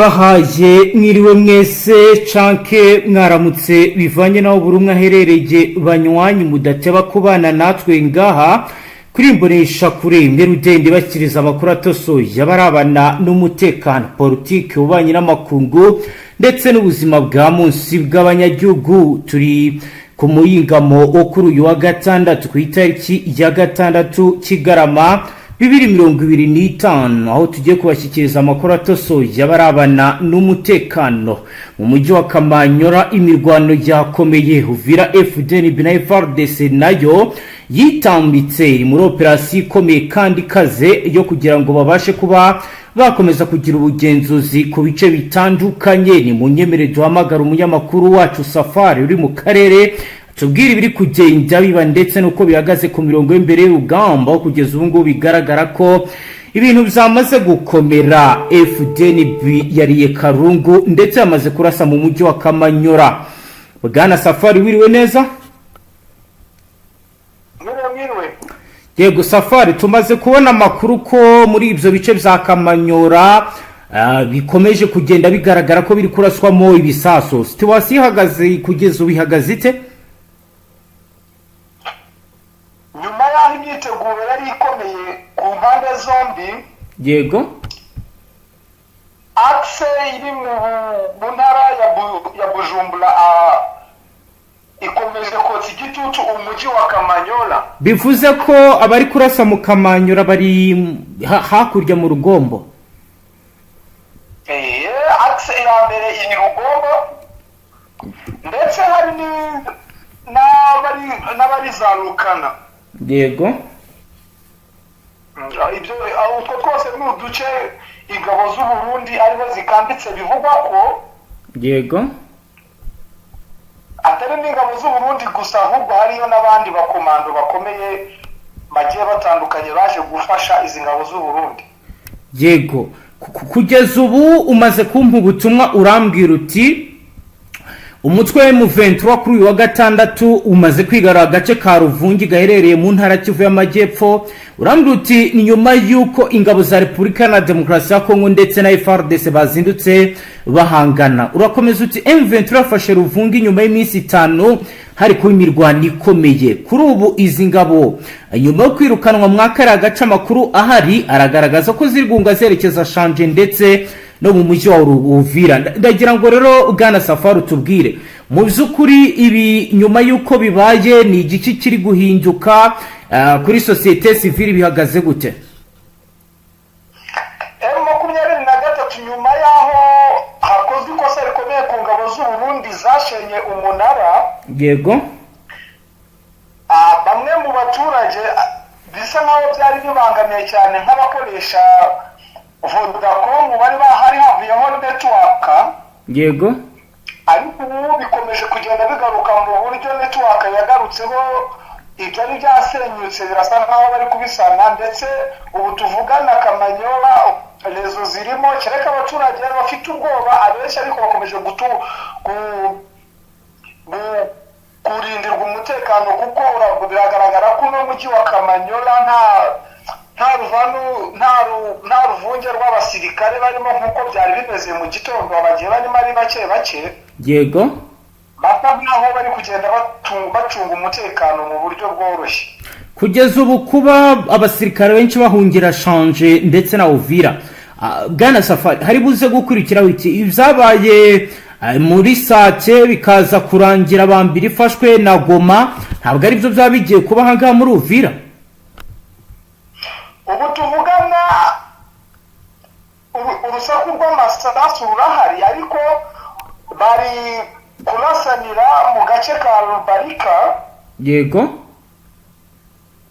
Ndabahaye mwiriwe mwese canke mwaramutse, bivanye naho buri umwe aherereye. Banywanyi mudateba kubana natwe ngaha kuri Imbonesha Kure imwe rudende, bashyikiriza amakuru atosoye abarabana n'umutekano, politiki, ububanyi n'amakungu ndetse n'ubuzima bwa munsi bw'abanyagihugu. Turi ku muyingamo wo kuri uyu wa gatandatu, ku itariki ya 6 Kigarama 2025, aho tugiye kubashyikiriza amakuru atosoye abarabana n'umutekano. Mu mujyi wa Kamanyora imirwano yakomeye. Uvira, FDNB na FARDC nayo yitambitse, iri muri operasiyo ikomeye kandi ikaze yo kugira ngo babashe kuba bakomeza kugira ubugenzuzi ku bice bitandukanye. Ni mu nyemere duhamagara umunyamakuru wacu Safari uri mu karere, tubwire ibiri kugenda biba ndetse n'uko bihagaze ku mirongo y'imbere y'urugamba, aho kugeza ubu ngubu bigaragara ko ibintu byamaze gukomera. FDNB yariye karungu ndetse yamaze kurasa mu mujyi wa Kamanyora. Bwana Safari, wiriwe neza? Mwiriwe, mwiriwe. Yego Safari, tumaze kubona amakuru ko muri ibyo bice bya Kamanyora bikomeje kugenda bigaragara ko biri kuraswamo ibisasu. Situation ihagaze kugeza ubu ihagaze ite? Nyuma y'aho imyiteguro yari ikomeye ku mpande zombi, axe iri mu ntara ya Bujumbura ikomeje kotsa igitutu umujyi wa Kamanyola. Bivuze ko abari kurasa mu Kamanyura bari hakurya mu Rugombo? Axe ya mbere iri Rugombo, ndetse hari n'abari za Rukana. Ibyo utwo twose ni uduce ingabo z'u Burundi ariho zikambitse, bivugwa ko atari n'ingabo z'u Burundi gusa, ahubwo hariyo n'abandi bakomando bakomeye bagiye batandukanye baje gufasha izi ngabo z'u Burundi. Yego. Kugeza ubu umaze kumpa ubutumwa, urambwira uti umutwe wa M23 kuri uyu wa gatandatu umaze kwigarura agace ka Ruvungi gaherereye mu ntara Kivu y'Amajyepfo. Urambwira uti ni nyuma y'uko ingabo za Repubulika na Demokarasi ya Kongo ndetse na FARDC bazindutse bahangana. Urakomeza uti M23 yafashe Ruvungi nyuma y'iminsi 5 hari kuba imirwano ikomeye. Kuri ubu izi ngabo, nyuma yo kwirukanwa mwa kariya gace, amakuru ahari aragaragaza ko ziri zerekeza Shanje ndetse no mu mujyi wa Uvira. Ndagira ngo rero, bwana Safari, utubwire mu by'ukuri ibi nyuma y'uko bibaye ni igiki kiri guhinduka kuri sosiyete sivile? Bihagaze gute? M23, nyuma y'aho hakozwe ikosa rikomeye ku ngabo z'u Burundi zashenye umunara, bamwe mu baturage bisa nkaho byari bibangamiye cyane, nk'abakoresha Vodacom bari bahari havuyeho network. Ariko ubu bikomeje kugenda bigaruka mu buryo network yagarutseho, ibyari byasenyutse birasa nkaho bari kubisana. Ndetse ubu tuvugana Kamanyola réseau zirimo, kereka abaturage bafite ubwoba abenshi, ariko bakomeje kurindirwa umutekano, kuko biragaragara ko uno mujyi wa Kamanyola nta ruvanu nta ruvunge rw'abasirikare barimo nk'uko byari bimeze mu gitondo. Bagiye barimo ari bake bake, basa nk'aho bari kugenda bacunga umutekano mu buryo bworoshye. Kugeza ubu kuba abasirikare benshi bahungira Shanje ndetse na Uvira, bwana Safari, hari buze gukurikiraho iki? Ibyabaye muri Sake bikaza kurangira bambiri ifashwe na Goma, ntabwo aribyo byaba bigiye kuba ahangaha muri Uvira? Ubu tuvugana urusaku rw'amasasu rurahari, ariko bari kurasanira mu gace ka Rubarika.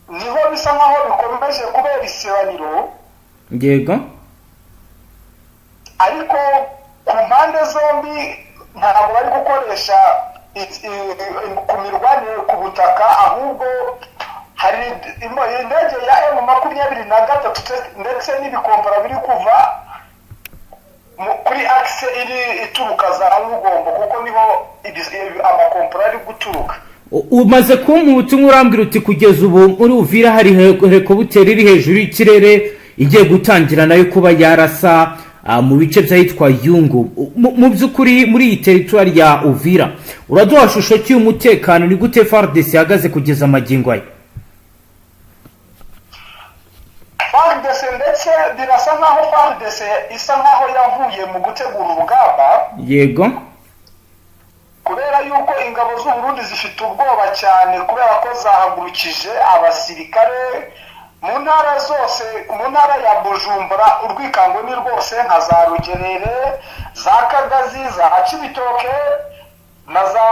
Niho bisa nkaho bikomeje kubera isibaniro. Ariko ku mpande zombi ntabwo bari gukoresha ku mirwanire ku butaka, ahubwo hari indege ya M23 ndetse n'ibikompara biri kuva kuri axe iri ituruka za Rugombo, kuko niho amakompara ari guturuka. Umaze kumpa ubutumwa, urambwira uti kugeza ubu muri Uvira hari hélicoptère iri hejuru y'ikirere igiye gutangira nayo kuba yarasa. mu bice by'ahitwa Yungu. Mu by'ukuri, muri iyi teritwari ya Uvira, uraduha shusho ki y'umutekano? Ni gute FARDC ihagaze kugeza amagingo aya? FARDC, ndetse birasa nkaho FARDC isa nkaho yavuye mu gutegura urugamba, kubera yuko ingabo z'u Burundi zifite ubwoba cyane, kubera ko zahagurukije abasirikare mu ntara zose. Mu ntara ya Bujumbura urwikango ni rwose, nka za Rugerere, za Kagazi, za Cibitoke na za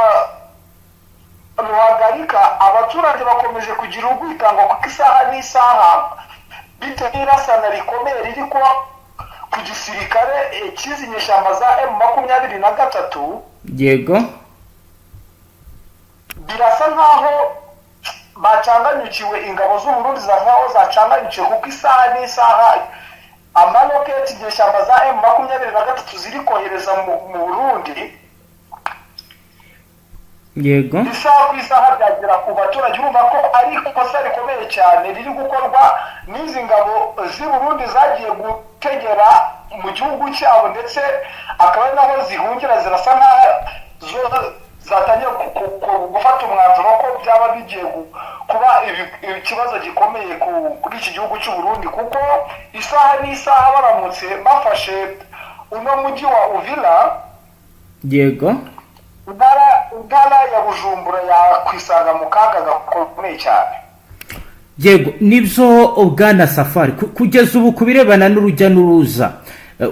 Ruhagarika. Abaturage bakomeje kugira urwikango kuko isaha n'isaha, bitewe n'irasana rikomeye riri kuba ku gisirikare cy'izi nyeshyamba za M23, birasa nkaho bacanganyukiwe. Ingabo z'u Burundi zasa nkaho zacanganyukiwe, kuko isaha n'isaha amaroketi inyeshyamba za M23 ziri kohereza mu Burundi, isaha ku isaha byagera ku baturage. Urumva ko ari ikosa rikomeye cyane riri gukorwa n'izi ngabo z'i Burundi zagiye gutegera mu gihugu cyabo, ndetse akaba ari naho zihungira. Zirasa nkaho zo zatangiye gufata umwanzuro ko byaba bigiye kuba ikibazo gikomeye kuri iki gihugu cy'u Burundi, kuko isaha n'isaha baramutse bafashe uno mujyi wa Uvira, intara ya Bujumbura yakwisanga mu kaga gakomeye cyane. Yego, nibyo, bwana Safari. Kugeza ubu, ku birebana n'urujya n'uruza,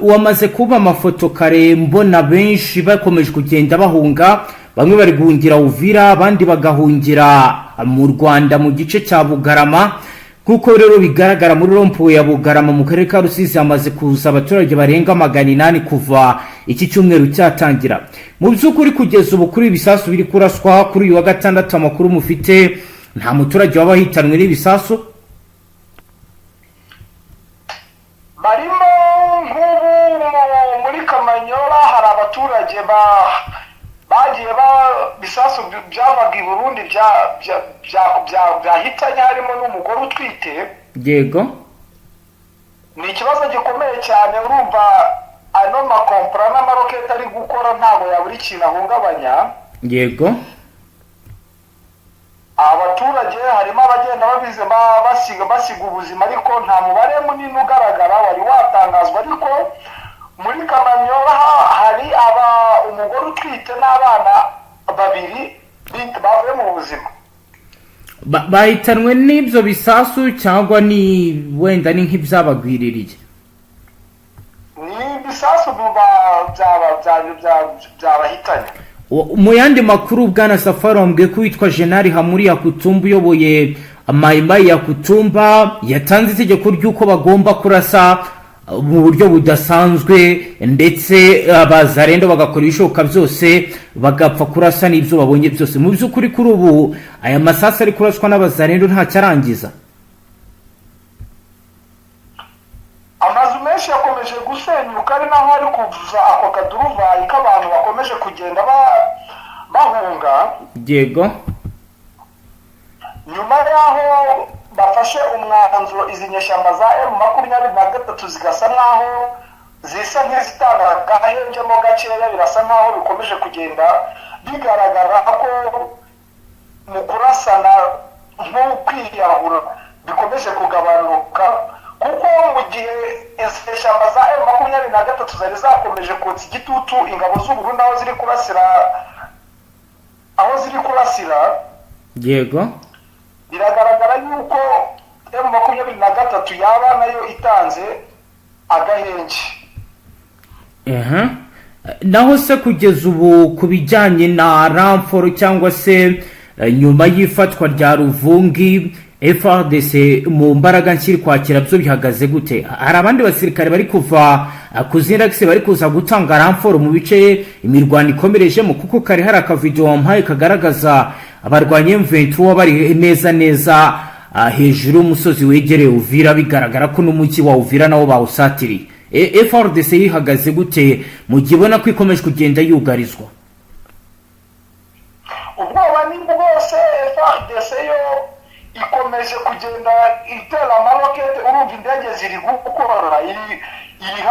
wamaze kuba amafoto kare, mbona benshi bakomeje kugenda bahunga. Bamwe bari guhungira Uvira, abandi bagahungira mu Rwanda mu gice cya Bugarama. Kuko rero bigaragara, muri rond-point ya Bugarama mu karere ka Rusizi hamaze kuza abaturage barenga 800 kuva iki cyumweru cyatangira. Mu by'ukuri, kugeza ubu, kuri ibisasu biri kuraswa kuri uyu wa gatandatu, amakuru mufite, nta muturage waba ahitanwe n'ibisasu? Barimo. Nk'ubu muri Kamanyola hari abaturage bagiye ba bisasu byavaga i Burundi byahitanye, harimo n'umugore utwite. Ni ikibazo gikomeye cyane. Urumva ano makompora n'amaroketi ari gukora ntabwo yabura ikintu ahungabanya. Abaturage harimo abagenda babize basiga ubuzima, ariko nta mubare munini ugaragara wari watangazwa. Ariko muri Kamanyola hari aba umugore utwite n'abana babiri bavuye mu buzima. Bahitanwe n'ibyo bisasu, cyangwa ni wenda ni nk'ibyabagwiririye? Ni ibisasu byabahitanye. Mu yandi makuru, bwana Safari, wambwiye ko witwa Jenali Hamuri Yakutumba uyoboye Mayimayi Yakutumba yatanze itegeko ry'uko bagomba kurasa mu buryo budasanzwe, ndetse abazarendo bagakora ibishoboka byose bagapfa kurasa n'ibyo babonye byose. Mu by'ukuri, kuri ubu aya masasu ari kuraswa n'abazarendo ntacyo arangiza? Amazu menshi yakomeje gusenyuka, ari naho hari kuza ako kaduruvayi k'abantu bakomeje kugenda bahunga. Nyuma y'aho bafashe umwanzuro izi nyeshyamba za M23 zigasa nk'aho zisa nk'izitanga agahengemo gakeya, birasa nk'aho bikomeje kugenda bigaragara ko mu kurasana nk'ukwiyahura bikomeje kugabanuka, kuko mu gihe izi nyeshyamba za M23 zari zakomeje kotsa igitutu ingabo z'u Burundi aho ziri kurasira, biragaragara yuko M23 yaba nayo itanze agahenge. Aha. Naho se kugeza ubu, ku bijyanye na renfort, cyangwa se nyuma y'ifatwa rya Ruvungi, FARDC mu mbaraga nkiri kwakira byo bihagaze gute? Hari abandi basirikare bari kuva ku zindi axe bari kuza gutanga renfort mu bice imirwano ikomerejemo? Kuko kare hari akavidewo wampaye kagaragaza abarwanyi M23 bari neza neza hejuru y'umusozi wegereye Uvira, bigaragara ko n'umujyi wa Uvira nawo bawusatiriye. FARDC yihagaze gute mu gihe ibona ko ikomeje kugenda yugarizwa? Ubwoba ni bwose. FARDC yo ikomeje kugenda itera amarokete. Urumva indege ziri gukora. Iri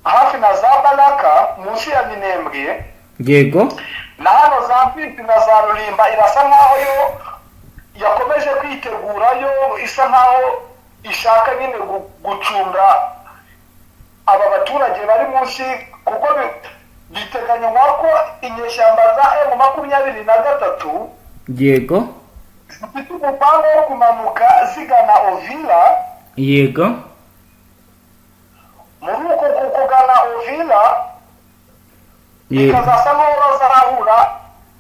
hafi na za Baraka, munsi ya Minembwe. Na hano za Mfizi na za Rurimba, irasa nkaho yo yakomeje kwitegura, yo isa nkaho ishaka nyine gucunga aba baturage bari munsi, kuko biteganywa ko inyeshyamba za M23 zifite umupango wo kumanuka zigana Uvira. Muri uko kugana Uvira, bikazasa nkaho bazahura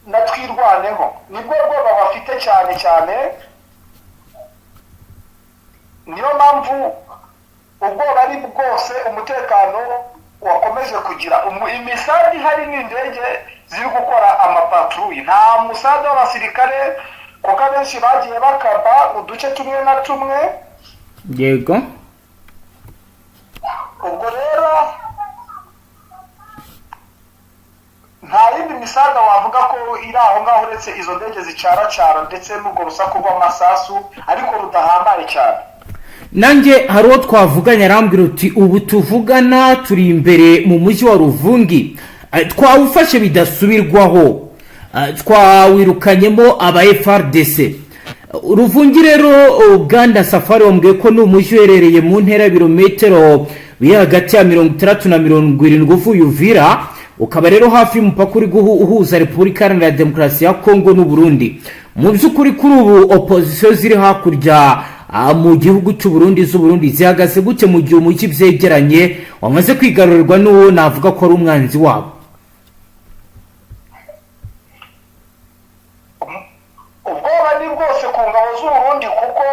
na Twirwaneho. Nibwo bwoba bafite cyane cyane, niyo mpamvu ubwoba ari bwose. Umutekano wakomeje kugira imisadi ihari ni indege ziri gukora amapatrouille. Nta musada w'abasirikare, kuko abenshi bagiye bakaba uduce tumwe na tumwe. Ubwo rero nta yindi misaga wavuga ko iri aho ngaho uretse izo ndege zicaracara ndetse n'urwo rusaku rw'amasasu, ariko rudahambaye cyane. Nanjye hari uwo twavuganye, arambwira uti: "Ubu tuvugana turi imbere mu mujyi wa Ruvungi. Twawufashe bidasubirwaho. Twawirukanyemo aba FARDC." Ruvungi rero, Uganda Safari, wambwiye ko ni umujyi uherereye mu ntera y'ibirometero biri hagati ya 60 na 70 uvuye Uvira, ukaba rero hafi y'umupaka uri uhuza Repubulika Iharanira Demokarasi ya Kongo n'Uburundi. Mu by'ukuri, kuri ubu opposition ziri hakurya mu gihugu cy'Uburundi z'Uburundi zihagaze gute, mu gihe umujyi byegeranye wamaze kwigarurirwa n'uwo navuga ko ari umwanzi wabo? Ubwoba ni bwose ku ngabo z'Uburundi, kuko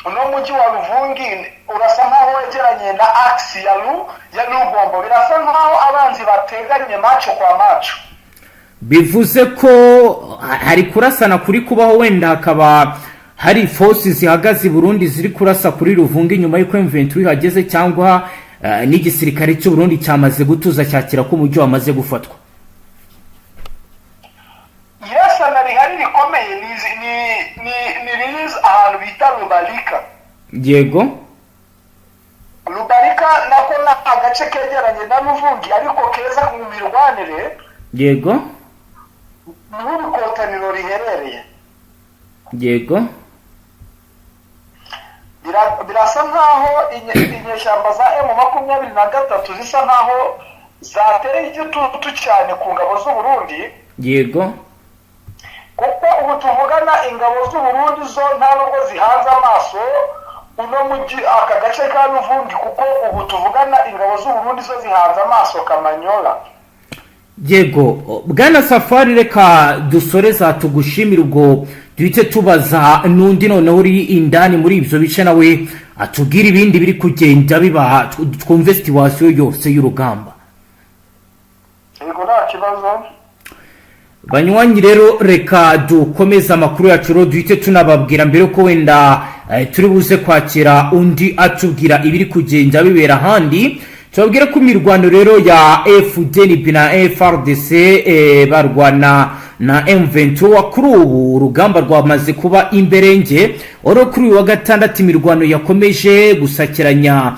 uno mujyi wa Ruvungi urasa nkaho wegeranye na axe ya Rugombo. Birasa nkaho abanzi bateganye macho kwa macho. Bivuze ko hari kurasana kuri kubaho, wenda hakaba hari force zihagaze i Burundi ziri kurasa kuri Ruvungi nyuma y'uko M23 ihageze, cyangwa n'igisirikare cy'u Burundi cyamaze gutuza, cyakira ko umujyi wamaze gufatwa? Irasana rihari rikomeye ni riri ahantu bita Rubarika. Rubarika nako ni agace kegeranye na Ruvungi, ariko keza mu mirwanire. Niho ibikotaniro riherereye. Birasa nkaho inyeshyamba za M23 zisa nkaho zateye igitutu cyane ku ngabo z'Uburundi, kuko ubu tuvugana ingabo z'Uburundi zo nta nubwo zihanze amaso uno mujyi, aka gace ka Ruvungi, kuko ubu tuvugana ingabo z'Uburundi zo zihanze amaso Kamanyola. Yego, bwana Safari, reka dusoreza tugushimire. Ubwo duhite tubaza n'undi noneho uri indani muri ibyo bice, nawe atubwire ibindi biri kugenda biba, twumve situation yose y'urugamba. Yego, nta kibazo. Banywanyi rero, reka dukomeze amakuru yacu. Rero duhite tunababwira, mbere ko wenda turi buze kwakira undi atubwira ibiri kugenda bibera ahandi, tubabwire ko imirwano rero ya FDNB na FARDC barwana na M23, kuri ubu urugamba rwamaze kuba imberenge. Wari kuri uyu wa gatandatu imirwano yakomeje gusakiranya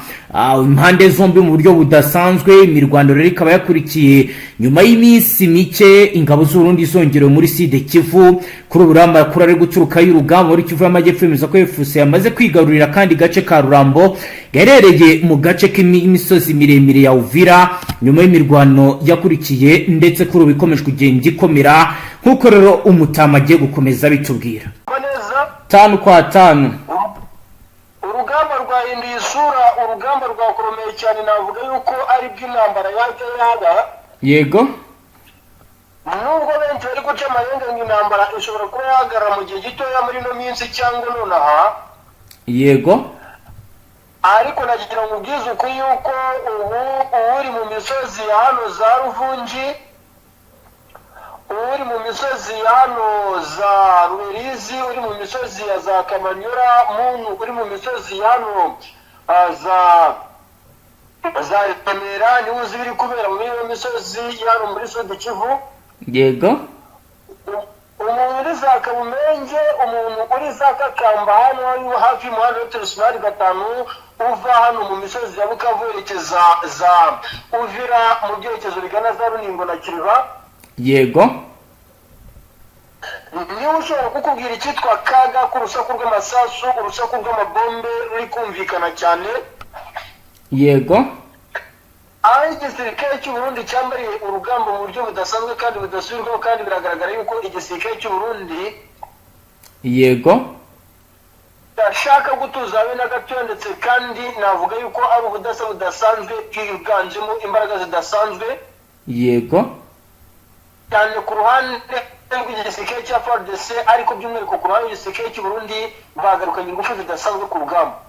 impande zombi mu buryo budasanzwe. Imirwano rero ikaba yakurikiye nyuma y'iminsi mike ingabo z'Uburundi zongerewe muri Sud Kivu. Kuri ubu rero amakuru ari guturuka y'urugamba muri Kivu y'Amajyepfo yemeza ko AFC yamaze kwigarurira kandi gace ka Rurambo gaherereye mu gace k'imisozi miremire ya Uvira, nyuma y'imirwano yakurikiye, ndetse kuri ubu ikomeje kugenda ikomera, nk'uko rero umutama agiye gukomeza bitubwira. Neza. Tanu kwa tanu. Urugamba rwahinduye isura, urugamba rwakomeye cyane. Navuga yuko ari bw'intambara yajya yaba. Nubwo benshi bari guca amarenga ngo intambara ishobora kuba yahagarara mu gihe gitoya muri ino minsi cyangwa nonaha, ariko nagira ngo ubwize ukuri yuko ubu uri mu misozi ya hano za Ruvungi, uri mu misozi ya hano za Ruberizi, uri mu misozi ya za Kamanyura, muntu uri mu misozi ya hano za Remera, niwe uzi ibiri kubera muri iyo misozi ya hano muri Sud Kivu. Umuntu uri za Kabumenge, umuntu uri za Kakamba hano hafi y'umuhanda wa Teresinari 5 uva hano mu misozi ya Bukavu werekeza za Uvira mu byerekezo bigana za Runingo na Kiriba, niwe ushobora kukubwira icyitwa kaga k'urusaku rw'amasasu, urusaku rw'amabombe ruri kumvikana cyane, aho igisirikare cy'u Burundi cyambariye urugamba mu buryo budasanzwe kandi budasubirwaho. Kandi biragaragara yuko igisirikare cy'u Burundi gashaka gutuza habe na gatoya, ndetse kandi navuga yuko ari ubudasa budasanzwe bwiganjemo imbaraga zidasanzwe cyane ku ruhande rw'igisirikare cya FARDC, ariko by'umwihariko ku ruhande rw'igisirikare cy'u Burundi bagarukanye ingufu zidasanzwe ku rugamba.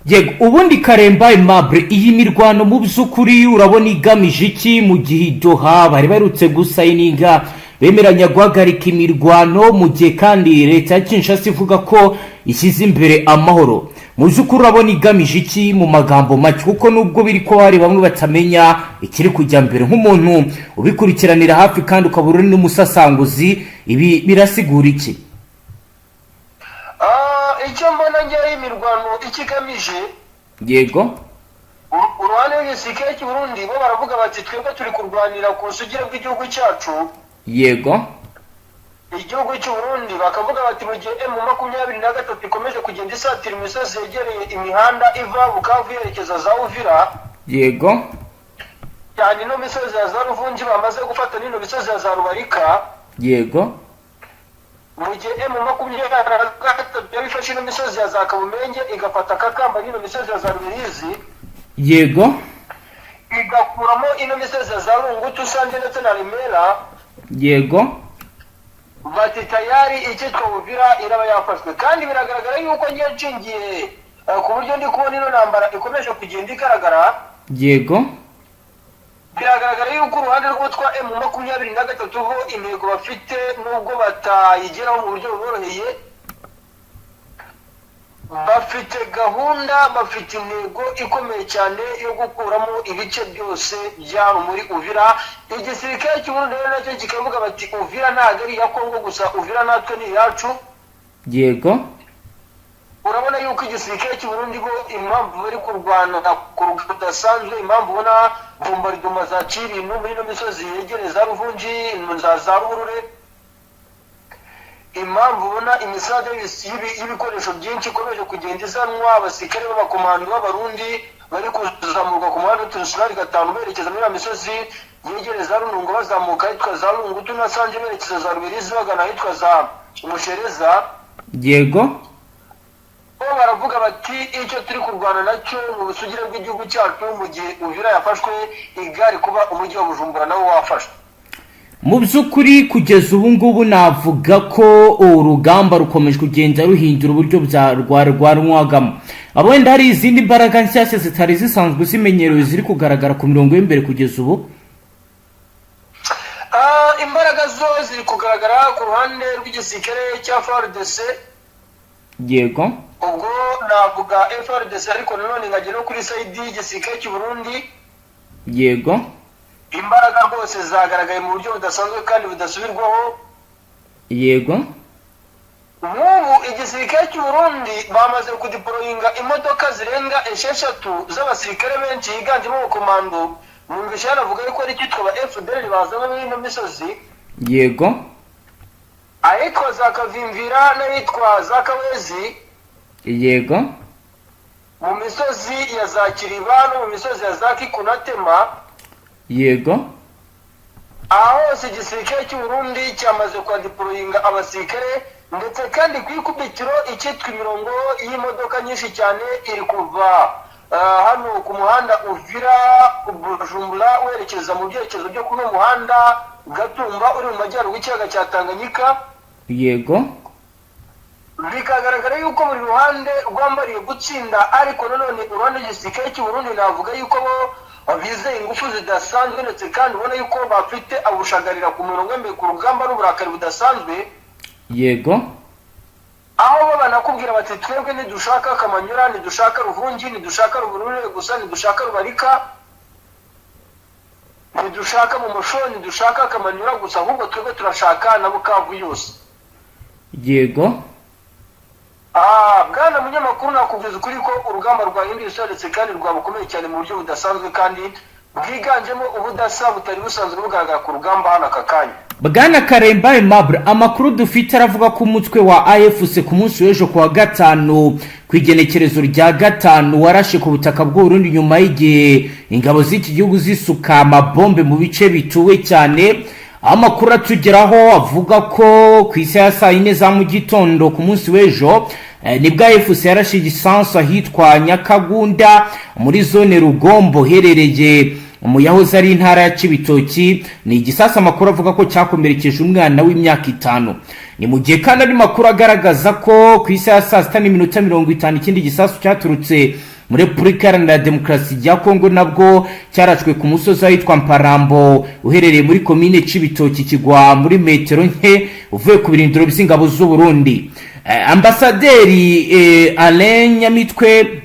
Yego, ubundi Karemba Aimable, iyi mirwano mu by'ukuri urabona igamije iki, mu gihe i Doha bari baherutse gusayininga bemeranya guhagarika imirwano, mu gihe kandi leta ya Kinshasa ivuga ko ishyize imbere amahoro? Mu by'ukuri urabona igamije iki mu magambo make? Kuko nubwo biri ko hari bamwe batamenya ikiri kujya mbere, nk'umuntu ubikurikiranira hafi kandi ukaba uri n'umusasanguzi, ibi birasigura iki? Icyo mbona ngewe, imirwano icyo igamije, uruhande rw'igisirikare cy'u Burundi bo baravuga bati: "Twebwe turi kurwanira ku busugire bw'igihugu cyacu." Igihugu cy'u Burundi bakavuga bati: "Mu gihe M23 ikomeje kugenda isatira imisozi yegereye imihanda iva Bukavu yerekeza za Uvira, cyane ino misozi ya za Ruvungi bamaze gufata n'ino misozi ya za Rubarika, mu gihe M23 yaba ifashe ino misozi ya za Kabumenge, igafata Kakamba n'ino misozi ya za Rubirizi, igakuramo ino misozi ya za Rungutu, Sange ndetse na Remera," bati: "Tayari icyitwa Uvira iraba yafashwe." Kandi biragaragara yuko ngiye nshingiye ku buryo ndi kubona ino ntambara ikomeje kugenda igaragara, biragaragara yuko uruhande rw'utwa M23 bo intego bafite, nubwo batayigeraho mu buryo buboroheye, bafite gahunda, bafite intego ikomeye cyane yo gukuramo ibice byose byaro muri Uvira. Igisirikare cy'u Burundi rero nacyo kikavuga bati: "Uvira ntabwo ari iya Kongo gusa, Uvira natwe ni iyacu." Urabona yuko igisirikare cy'u Burundi bo impamvu bari kurwana ku rugero rudasanzwe, impamvu ubona bombardement zaciye ibintu muri ino misozi yegereye za Ruvungi, za Ruhurure, impamvu ubona imisada y'ibikoresho byinshi ikomeje kugenda izanwa, abasirikare b'abakomando b'Abarundi bari kuzamurwa ku muhanda w'uturusinari 5 berekeza muri ya misozi yegereye za Runungo, bazamuka ahitwa za Rungutu na Sanje, berekeza za Rubirizi, bagana ahitwa za Mushereza, bo baravuga bati: "Icyo turi kurwana nacyo ni ubusugire bw'igihugu cyacu. Mu gihe Uvira yafashwe, igare kuba umujyi wa Bujumbura nawo wafashwe." Mu by'ukuri kugeza ubu ngubu navuga ko urugamba rukomeje kugenda ruhindura uburyo rwarwanwagamo. Abo wenda hari izindi mbaraga nshyashya zitari zisanzwe zimenyerewe ziri kugaragara ku mirongo y'imbere kugeza ubu? Imbaraga zo ziri kugaragara ku ruhande rw'igisirikare cya FARDC. Ubwo navuga FARDC, ariko nanone nkagera no kuri side y'igisirikare cy'u Burundi. Imbaraga rwose zagaragaye mu buryo budasanzwe kandi budasubirwaho. Nk'ubu igisirikare cy'u Burundi bamaze kudeployinga imodoka zirenga 6 z'abasirikare benshi higanjemo abakomando. Numvise yanavuga yuko ari icyitwa ba FDLR bazana muri ino misozi, ahitwa za Kavimvira n'ahitwa za Kabezi, mu misozi ya za Kiriba no mu misozi ya za Kikunatema. Aha hose igisirikare cy'u Burundi cyamaze kwadeployinga abasirikare, ndetse kandi ku ikubitiro icyitwa imirongo y'imodoka nyinshi cyane iri kuva hano ku muhanda Uvira Bujumbura werekeza mu byerekezo byo kuri uno muhanda Gatumba uri mu majyaruguru y'ikiyaga cya Tanganyika. Bikagaragara yuko buri ruhande rwambariye gutsinda, ariko nanone uruhande rw'igisirikare cy'u Burundi navuga yuko bo bizeye ingufu zidasanzwe, ndetse kandi ubona yuko bafite abushagarira ku mirongo y'imbere ku rugamba n'uburakari budasanzwe, aho bo banakubwira bati: "Twebwe ntidushaka Kamanyura, ntidushaka Ruvungi, ntidushaka Ruburure gusa, ntidushaka Rubarika, ntidushaka mu musho, ntidushaka Kamanyura gusa, ahubwo twebwe turashaka na Bukavu yose." Yego. Bwana munyamakuru, nakubwiza ukuri ko urugamba rwahinduye isura ndetse kandi rwabukomeye cyane mu buryo budasanzwe kandi bwiganjemo ubudasa butari busanzwe bugaragara ku rugamba hano aka kanya. Bwana Karemba Aimable, amakuru dufite aravuga ko umutwe wa AFC ku munsi w'ejo kuwa gatanu, ku igenekerezo rya 5, warashe ku butaka bw'Uburundi nyuma y'igihe ingabo z'iki gihugu zisuka amabombe mu bice bituwe cyane. Aho amakuru atugeraho avuga ko ku isaha ya saa 4 za mu gitondo ku munsi w'ejo nibwo AFC yarashe igisasu ahitwa Nyakagunda muri zone Rugombo iherereye mu yahoze ari intara ya Cibitoki. Ni igisasu amakuru avuga ko cyakomerekeje umwana w'imyaka 5. Ni mu gihe kandi andi makuru agaragaza ko ku isaha ya saa 6 n'iminota 50 ikindi gisasu cyaturutse muri Repubulika Iharanira Demokarasi ya Kongo nabwo cyarashwe ku musozi ahitwa Mparambo uherereye muri komine Cibitoki, kigwa muri metero nke uvuye ku birindiro by'ingabo z'u Burundi. Ambasaderi Alain Nyamitwe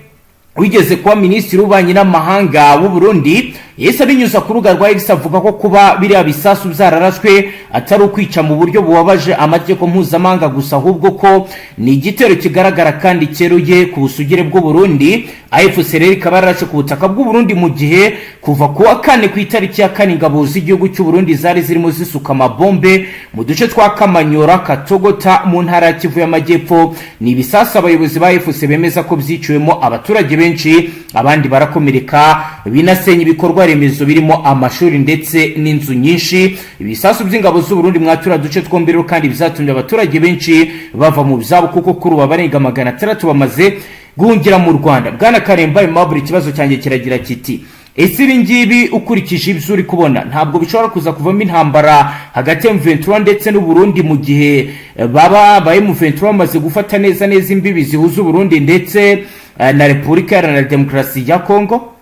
wigeze kuba minisitiri w'ububanyi n'amahanga w'u Burundi yahise abinyuza ku rubuga rwa X, avuga ko kuba biriya bisasu byararashwe atari ukwica mu buryo bubabaje amategeko mpuzamahanga gusa, ahubwo ko ni igitero kigaragara kandi cyeruye ku busugire bw'u Burundi. AFC rero ikaba yararashe ku butaka bw'u Burundi mu gihe kuva ku wa kane, ku itariki ya 4, ingabo z'igihugu cy'u Burundi zari zirimo zisuka amabombe mu duce twa Kamanyora, Katogota mu ntara ya Kivu y'Amajyepfo. Ni ibisasu abayobozi ba AFC bemeza ko byiciwemo abaturage benshi, abandi barakomereka, binasenya ibikorwa remezo birimo amashuri ndetse n'inzu nyinshi. Ibisasu by'ingabo z'u Burundi mwatura duce twombi rero kandi bizatumye abaturage benshi bava mu byabo, kuko kuri ubu abarenga 600 bamaze guhungira mu Rwanda. Bwana Karemba Aimable, ikibazo cyanjye kiragira kiti: ese ibi ngibi, ukurikije ibyo uri kubona, ntabwo bishobora kuza kuvamo intambara hagati ya M23 ndetse n'u Burundi, mu gihe baba ba M23 bamaze gufata neza neza imbibi zihuza Uburundi ndetse na Repubulika Iharanira Demokarasi ya Kongo?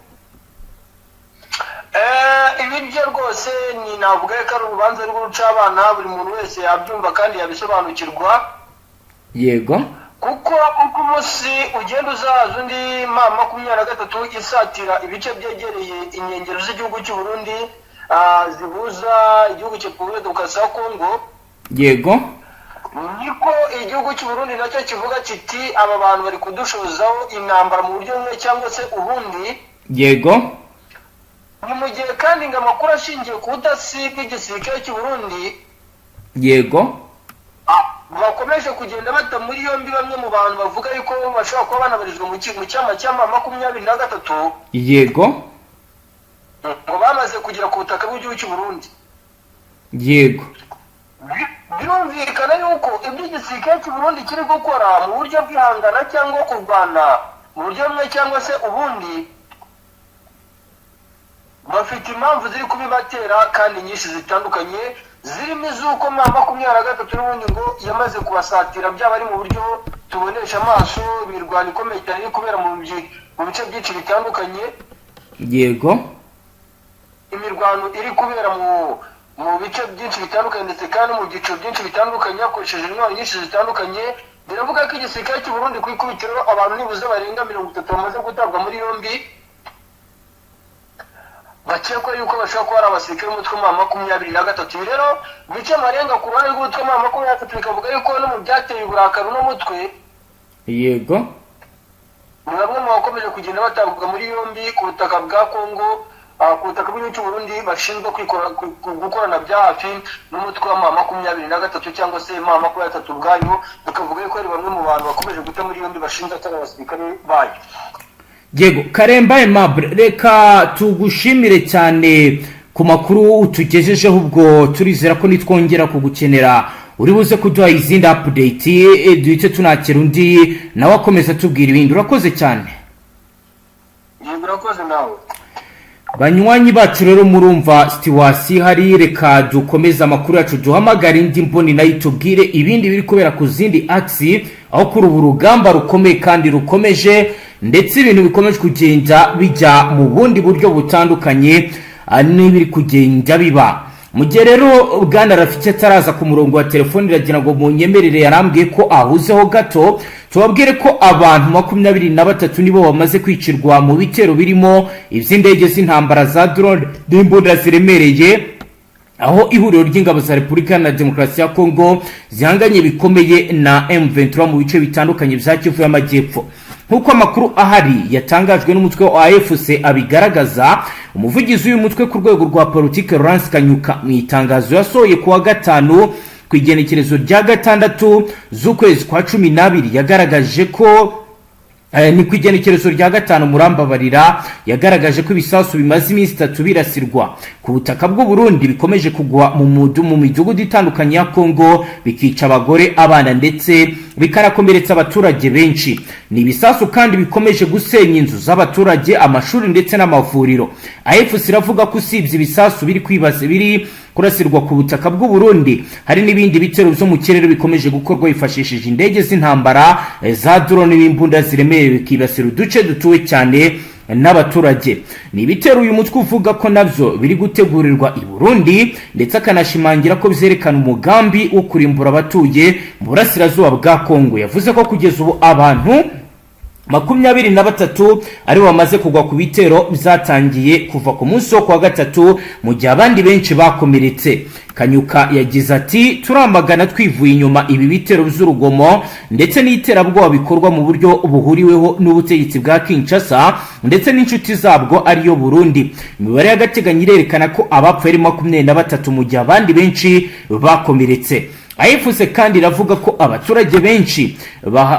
Ibi byo rwose ni navuga ko ari urubanza rw'urucabana, buri muntu wese yabyumva kandi yabisobanukirwa. Kuko uko umunsi ugenda uzaza undi, M23 isatira ibice byegereye inkengero z'igihugu cy'u Burundi zihuza igihugu cya Repubulika Demokarasi ya Kongo, niko igihugu cy'u Burundi nacyo kivuga kiti: "Aba bantu bari kudushozaho intambara mu buryo bumwe cyangwa se ubundi." Ni mu gihe kandi ngo amakuru ashingiye ku butasi bw'igisirikare cy'u Burundi bakomeje kugenda bata muri yombi bamwe mu bantu bavuga yuko bashobora kuba banabarizwa mu cyama cya M23, ngo bamaze kugera ku butaka bw'igihugu cy'u Burundi. Birumvikana yuko ibyo igisirikare cy'u Burundi kiri gukora mu buryo bw'ihangana cyangwa kurwana mu buryo bumwe cyangwa se ubundi, bafite impamvu ziri kubibatera kandi nyinshi zitandukanye, zirimo iz'uko M23 n'ubundi ngo yamaze kubasatira, byaba ari mu buryo tubonesha amaso, imirwano ikomeye cyane iri kubera mu bice byinshi bitandukanye, imirwano iri kubera mu bice byinshi bitandukanye ndetse kandi mu byiciro byinshi bitandukanye, hakoresheje intwaro nyinshi zitandukanye. Biravuga ko igisirikare cy'u Burundi ku ikubitiro abantu nibuze barenga 30 bamaze gutabwa muri yombi, bakekwa yuko bashobora kuba ari abasirikare b'umutwe wa M23. Ibi rero bice amarenga ku ruhande rw'umutwe wa M23, bikavuga yuko no mu byateye uburakari uno mutwe ni bamwe mu bakomeje kugenda batabwa muri yombi ku butaka bwa Kongo, ku butaka bw'igihugu cy'u Burundi, bashinzwe gukorana bya hafi n'umutwe wa M23 cyangwa se M23 ubwayo. Bakavuga yuko ari bamwe mu bantu bakomeje guta muri yombi bashinzwe atari abasirikare bayo. Yego, Karemba Aimable, reka tugushimire cyane ku makuru utugejejeho. Ubwo turizera ko nitwongera kugukenera uri buze kuduha izindi update, duhite tunakira undi nawe akomeza atubwira ibindi. Urakoze cyane. Yego, urakoze nawe. Banywanyi bacu rero, murumva situation hari. Reka dukomeze amakuru yacu, duhamagare indi mboni nayo itubwire ibindi biri kubera ku zindi axes, aho kuri ubu rugamba rukomeye kandi rukomeje, ndetse ibintu bikomeje kugenda bijya mu bundi buryo butandukanye n'ibiri kugenda biba. Mu gihe rero bwana Rafiki ataraza ku murongo wa telefoni, iragira ngo munyemerere, yarambwiye ko ahuzeho gato, tubabwire ko abantu 23 nibo bamaze kwicirwa mu bitero birimo iby'indege z'intambara za drone n'imbunda ziremereye. Aho ihuriro ry'ingabo za Repubulika Iharanira Demokarasi ya Kongo zihanganye bikomeye na M23 mu bice bitandukanye bya Kivu y'Amajyepfo, nk'uko amakuru ahari yatangajwe n'umutwe wa AFC abigaragaza. Umuvugizi w'uyu mutwe ku rwego rwa politike, Lawrence Kanyuka, mu itangazo yasohoye ku wa gatanu ku igenekerezo rya 6 z'ukwezi kwa 12, yagaragaje ko ni ku igenekerezo rya 5, murambabarira, yagaragaje ko ibisasu bimaze iminsi 3 birasirwa ku butaka bw'u Burundi bikomeje kugwa mu midugudu itandukanye ya Kongo, bikica abagore, abana ndetse bikanakomeretsa abaturage benshi. Ni ibisasu kandi bikomeje gusenya inzu z'abaturage, amashuri ndetse n'amavuriro. AFC iravuga ko usibye ibisasu biri kwibasa biri kurasirwa ku butaka bw'u Burundi, hari n'ibindi bitero byo mu kirere bikomeje gukorwa hifashishije indege z'intambara za drone n'imbunda ziremereye, bikibasira uduce dutuwe cyane n'abaturage. Ni ibitero uyu mutwe uvuga ko nabyo biri gutegurirwa i Burundi, ndetse akanashimangira ko byerekana umugambi wo kurimbura abatuye mu burasirazuba bwa Kongo. Yavuze ko kugeza ubu abantu 23 aribo bamaze kugwa ku bitero byatangiye kuva ku munsi wo kuwa gatatu, mu gihe abandi benshi bakomeretse. Kanyuka yagize ati: "Turamagana twivuye inyuma ibi bitero by'urugomo ndetse n'iterabwoba bikorwa mu buryo buhuriweho n'ubutegetsi bwa Kinshasa ndetse n'inshuti zabwo, ariyo Burundi. Imibare y'agateganyo irerekana ko abapfuye ari 23, mu gihe abandi benshi bakomeretse." AFC kandi iravuga ko abaturage benshi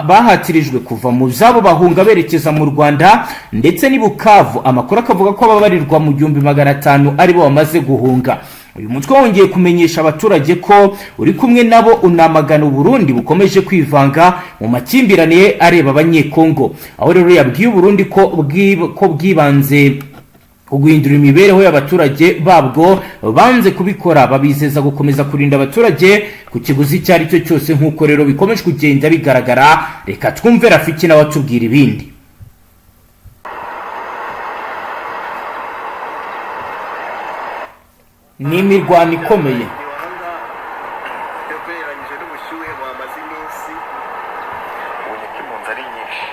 bahatirijwe kuva mu byabo bahunga berekeza mu Rwanda ndetse n'i Bukavu. Amakuru akavuga ko ababarirwa mu 1500 aribo bamaze guhunga. Uyu mutwe wongeye kumenyesha abaturage ko uri kumwe nabo, unamagana Uburundi bukomeje kwivanga mu makimbirane areba Abanyekongo, aho rero yabwiye Uburundi ko bwibanze guhindura imibereho y'abaturage babwo, banze kubikora, babizeza gukomeza kurinda abaturage ku kiguzi icyo ari cyo cyose. Nk'uko rero bikomeje kugenda bigaragara, reka twumve Rafiki nawe atubwira ibindi. Ni imirwano ikomeye. Ugereranyije n'ubushyuhe buhamaze iminsi, ubonye ko impunzi ari nyinshi.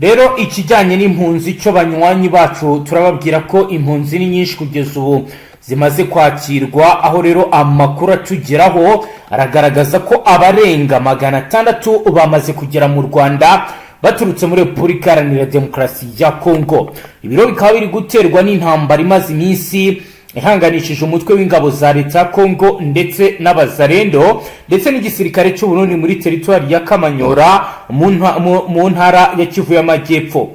Rero ikijyanye n'impunzi cyo, banywanyi bacu, turababwira ko impunzi ni nyinshi kugeza ubu zimaze kwakirwa, aho rero amakuru atugeraho aragaragaza ko abarenga 600 bamaze kugera mu Rwanda baturutse muri Repubulika Iharanira Demokarasi ya Kongo. Ibiro bikaba biri guterwa n'intambara imaze iminsi ihanganishije umutwe w'ingabo za leta ya Kongo ndetse n'Abazarendo ndetse n'igisirikare cy'u Burundi muri teritwari ya Kamanyora mu ntara ya Kivu y'Amajyepfo.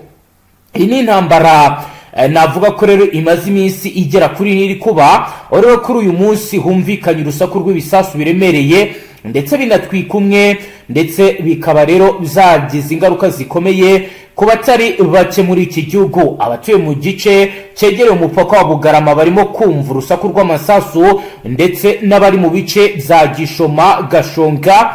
Iyi ni intambara navuga ko rero imaze iminsi igera kuri ine iri kuba, aho rero kuri uyu munsi humvikanye urusaku rw'ibisasu biremereye ndetse binatwika umwe, ndetse bikaba rero byagize ingaruka zikomeye ku batari bake muri iki gihugu. Abatuye mu gice cyegereye umupaka wa Bugarama barimo kumva urusaku rw'amasasu, ndetse n'abari mu bice bya Gishoma, Gashonga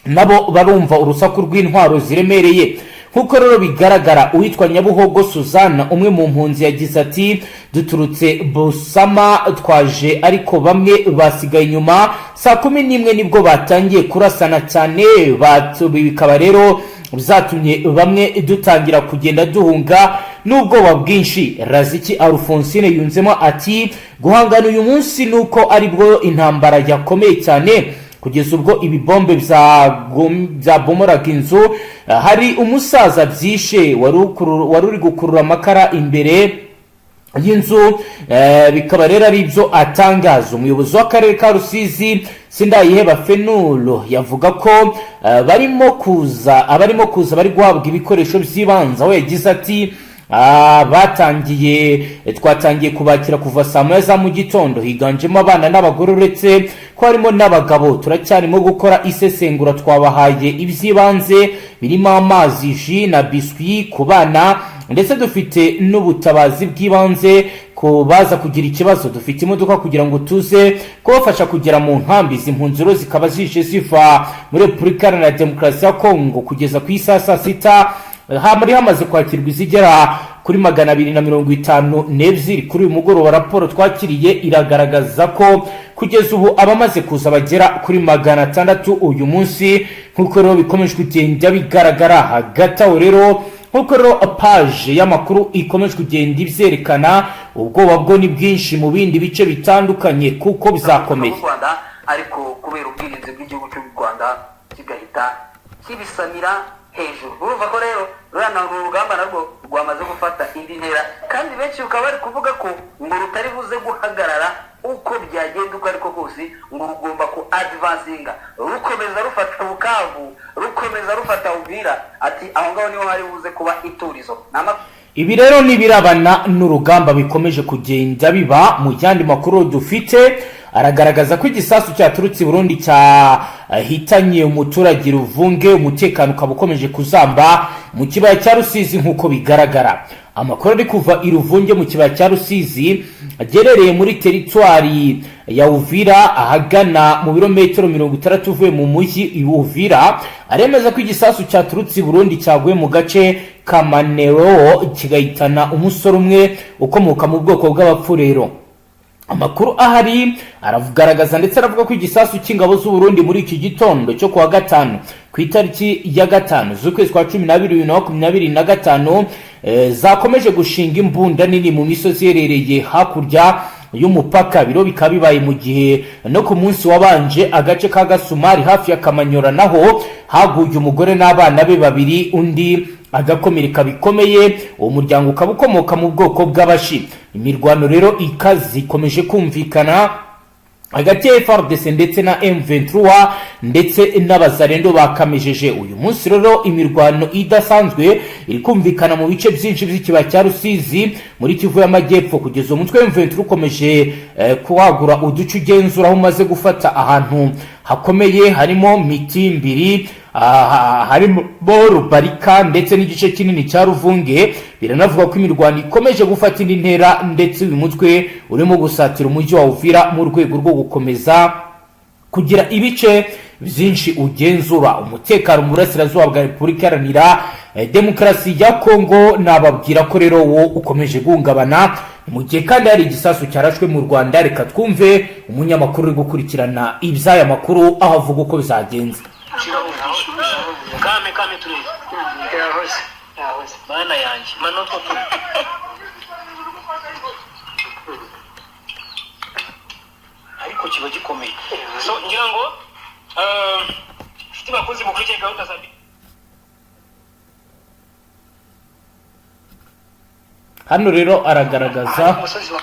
nabo barumva urusaku rw'intwaro ziremereye. Nk'uko rero bigaragara, uwitwa Nyabuhogo Suzanne, umwe mu mpunzi, yagize ati: "Duturutse Busama twaje, ariko bamwe basigaye inyuma. Saa 11 nibwo batangiye kurasana cyane, bikaba rero byatumye bamwe dutangira kugenda duhunga n'ubwoba bwinshi." Raziki Alphonsine yunzemo ati: "Guhangana uyu munsi ni uko aribwo intambara yakomeye cyane, kugeza ubwo ibibombe byabomoraga inzu. Hari umusaza byishe wari uri gukurura amakara imbere y'inzu." Bikaba rero ari ibyo atangaza. Umuyobozi w'akarere ka Rusizi, Sindayiheba Fenuro, yavuga ko barimo kuza, abarimo kuza bari guhabwa ibikoresho by'ibanze, aho yagize ati: "Batangiye, twatangiye kubakira kuva saa 1 za mu gitondo, higanjemo abana n'abagore, uretse ko harimo n'abagabo. Turacyarimo gukora isesengura. Twabahaye iby'ibanze birimo amazi, jus na biswi ku bana, ndetse dufite n'ubutabazi bw'ibanze ku baza kugira ikibazo. Dufite imodoka kugira ngo tuze kubafasha kugera mu nkambi." Izi mpunzi rero zikaba zije ziva muri Repubulika Iharanira Demokarasi ya Kongo. Kugeza ku isaha saa 6 hari hamaze kwakirwa izigera kuri 252. Kuri uyu mugoroba raporo twakiriye iragaragaza ko kugeza ubu abamaze kuza bagera kuri 600 uyu munsi, nk'uko rero bikomeje kugenda bigaragara. Hagati aho rero Nk'uko rero page y'amakuru ikomeje kugenda ibyerekana, ubwoba bwo ni bwinshi mu bindi bice bitandukanye kuko bizakomeye. Bw'u Rwanda, ariko kubera ubwirinzi bw'igihugu cy'u Rwanda kigahita kibisamira hejuru. Urumva ko rero ruriya ni urugamba narwo rwamaze gufata indi ntera, kandi benshi bakaba bari kuvuga ko ngo rutari buze guhagarara uko byagenda uko ariko kose, ngo rugomba ku advancinga, rukomeza rufata Bukavu, rukomeza rufata Uvira, ati aho ngaho niho hari buze kuba iturizo. Ni Ibi rero ni ibirabana n'urugamba bikomeje kugenda biba. Mu yandi makuru dufite, aragaragaza ko igisasu cyaturutse i Burundi cyahitanye umuturage Ruvunge, umutekano ukaba ukomeje kuzamba mu kibaya cya Rusizi. Nk'uko bigaragara, amakuru ari kuva i Ruvunge mu kibaya cya Rusizi agerereye muri teritwari ya Uvira, ahagana mu birometero 60 uvuye mu mujyi i Uvira, aremeza ko igisasu cyaturutse i Burundi cyaguye mu gace ka Manero, kigahitana umusore umwe ukomoka mu bwoko bw'Abapfurero. Amakuru ahari aragaragaza ndetse aravuga ko igisasu cy'ingabo z'u Burundi muri iki gitondo cyo kuwa gatanu, ku itariki ya 5 z'ukwezi kwa 12 2025, zakomeje gushinga imbunda nini mu misozi iherereye hakurya y'umupaka. Biro bikaba bibaye mu gihe no ku munsi wabanje agace ka Gasumari hafi ya Kamanyora naho haguye umugore n'abana be babiri, undi agakomereka bikomeye. Uwo muryango ukaba ukomoka mu bwoko bw'Abashi. Imirwano rero ikaze ikomeje kumvikana hagati ya FARDC ndetse na M23 ndetse n'Abazarendo bakamejeje. Uyu munsi rero imirwano idasanzwe iri kumvikana mu bice byinshi by'ikibaya cya Rusizi muri Kivu y'Amajyepfo. Kugeza umutwe wa M23 ukomeje kuwagura uduce ugenzura, aho umaze gufata ahantu hakomeye harimo Mitimbiri, harimo Rubarika ndetse n'igice kinini cya Ruvunge. Biranavuga ko imirwano ikomeje gufata indi ntera, ndetse uyu mutwe urimo gusatira umujyi wa Uvira mu rwego rwo gukomeza kugira ibice byinshi ugenzura. Umutekano mu burasirazuba bwa Repubulika Iharanira Demokarasi ya Kongo, nababwira ko rero wo ukomeje guhungabana, mu gihe kandi hari igisasu cyarashwe mu Rwanda. Reka twumve umunyamakuru uri gukurikirana iby'aya makuru aho avuga uko bizagenze. Kame kame turebe. Yahoze, yahoze. Mana yanjye, manotwo turi. Ariko kiba gikomeye. So ngira ngo inshuti bakozi mukurikiye gahunda za Hano rero aragaragaza Umusozi wa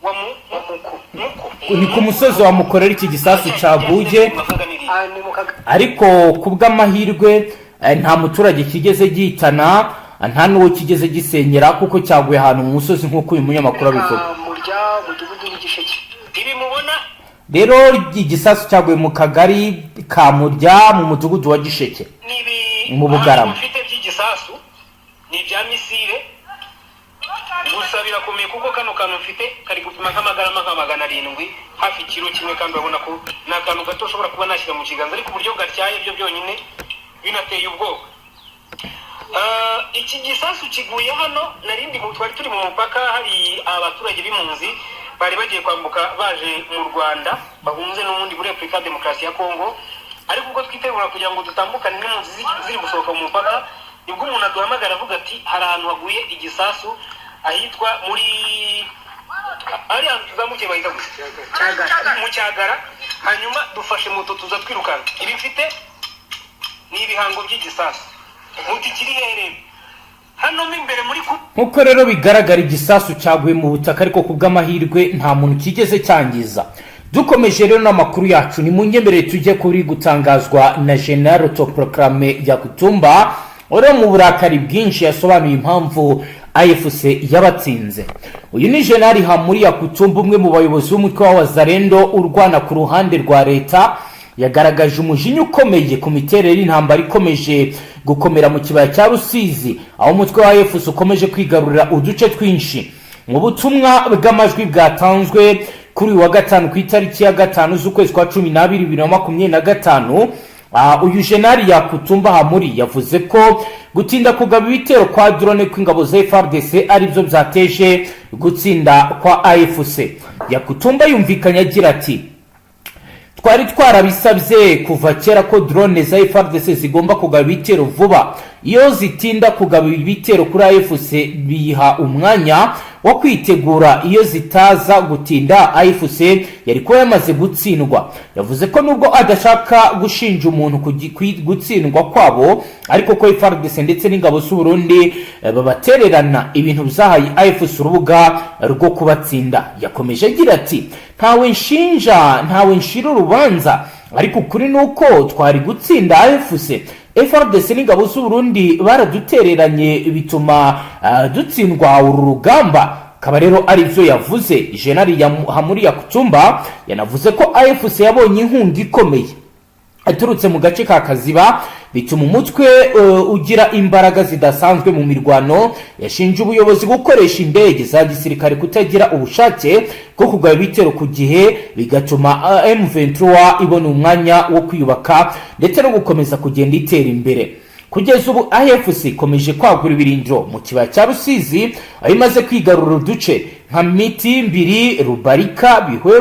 wa mu wa Muko. Muko. Ni ku musozi wa Mukorera iki gisasu cyaguye. Bavuga n'iriya. Ah, ni mu kaga. Ariko ku bw'amahirwe nta muturage kigeze gihitana, nta n'uwo kigeze gisenyera, kuko cyaguye ahantu mu musozi nk'uko uyu munyamakuru abivuga. Murya, mudugudu n'Igisheke. Ibi mubona Rero igisasu cyaguye mu kagari ka Murya mu mudugudu wa Gisheke ni ibi mu Bugarama. Mfite by'igisasu ni ibya misile, gusa birakomeye kuko kano kantu mfite kari gupima nk'amagarama nka 700, hafi ikiro kimwe, kandi urabona ko ni akantu gato ushobora kuba nashyira mu kiganza, ariko uburyo gatyaye byo byonyine binateye ubwoba. Iki gisasu kiguye hano narindi twari turi mu mupaka, hari abaturage b'impunzi bari bagiye kwambuka baje mu Rwanda, bahunze n'ubundi muri Repubulika ya Demokarasi ya Kongo. Ariko ubwo twitegura kugira ngo dutambukane n'impunzi ziri gusohoka mu mupaka, nibwo umuntu aduhamagara avuga ati hari ahantu haguye igisasu ahitwa muri ari ahantu tuzamukiye bahita gusa mu Cyagara. Hanyuma dufashe moto tuza twirukanka. Ibi mfite ni ibihango by'igisasu. Muti kiri hehe? Hano mo imbere muri ku Nk'uko rero bigaragara, igisasu cyaguye mu butaka, ariko ku bw'amahirwe nta muntu kigeze cyangiza. Dukomeje rero n'amakuru yacu, ni munyemerere tujye kuri gutangazwa na General Autoproclamé Yakutumba, wari mu burakari bwinshi yasobanuye impamvu AFC yabatsinze. Uyu ni General Hamuri Yakutumba, umwe mu bayobozi b'umutwe wa Wazalendo urwana ku ruhande rwa leta. Yagaragaje umujinya ukomeye ku miterere y'intambara ikomeje gukomera mu kibaya cya Rusizi, aho umutwe wa AFC ukomeje kwigarurira uduce twinshi. Mu butumwa bw'amajwi bwatanzwe kuri uyu wa gatanu, ku itariki ya 5 z'ukwezi kwa 12 2025, uyu Jenali Yakutumba Hamuri yavuze ko gutinda kugaba ibitero kwa drone kw'ingabo za FARDC aribyo byateje gutsinda kwa AFC. Yakutumba yumvikanye agira ati: Twari twarabisabye kuva kera ko drone za FARDC zigomba kugaba ibitero vuba. Iyo zitinda kugaba ibitero kuri AFC, biyiha umwanya wo kwitegura. Iyo zitaza gutinda, AFC yari kuba yamaze gutsindwa. Yavuze ko nubwo adashaka gushinja umuntu gutsindwa kwabo, ariko ko FARDC ndetse n'ingabo z'u Burundi babatererana, ibintu byahaye AFC urubuga rwo kubatsinda. Yakomeje agira ati: "Ntawe nshinja, ntawe nshira urubanza, ariko ukuri ni uko twari gutsinda AFC. FARDC n'ingabo z'u Burundi baradutereranye, bituma dutsindwa uru rugamba." Akaba rero ari byo yavuze. Jenerali Hamuri Yakutumba yanavuze ko AFC yabonye inkunga ikomeye aturutse mu gace ka Kaziba, bituma umutwe ugira imbaraga zidasanzwe mu mirwano. Yashinje ubuyobozi gukoresha indege za gisirikare kutagira ubushake bwo kugaba ibitero ku gihe, bigatuma M23 ibona umwanya wo kwiyubaka ndetse no gukomeza kugenda itera imbere. Kugeza ubu AFC ikomeje kwagura ibirindiro mu kibaya cya Rusizi, aho imaze kwigarurira uduce nka Miti Mbiri, Rubarika, Bihwe.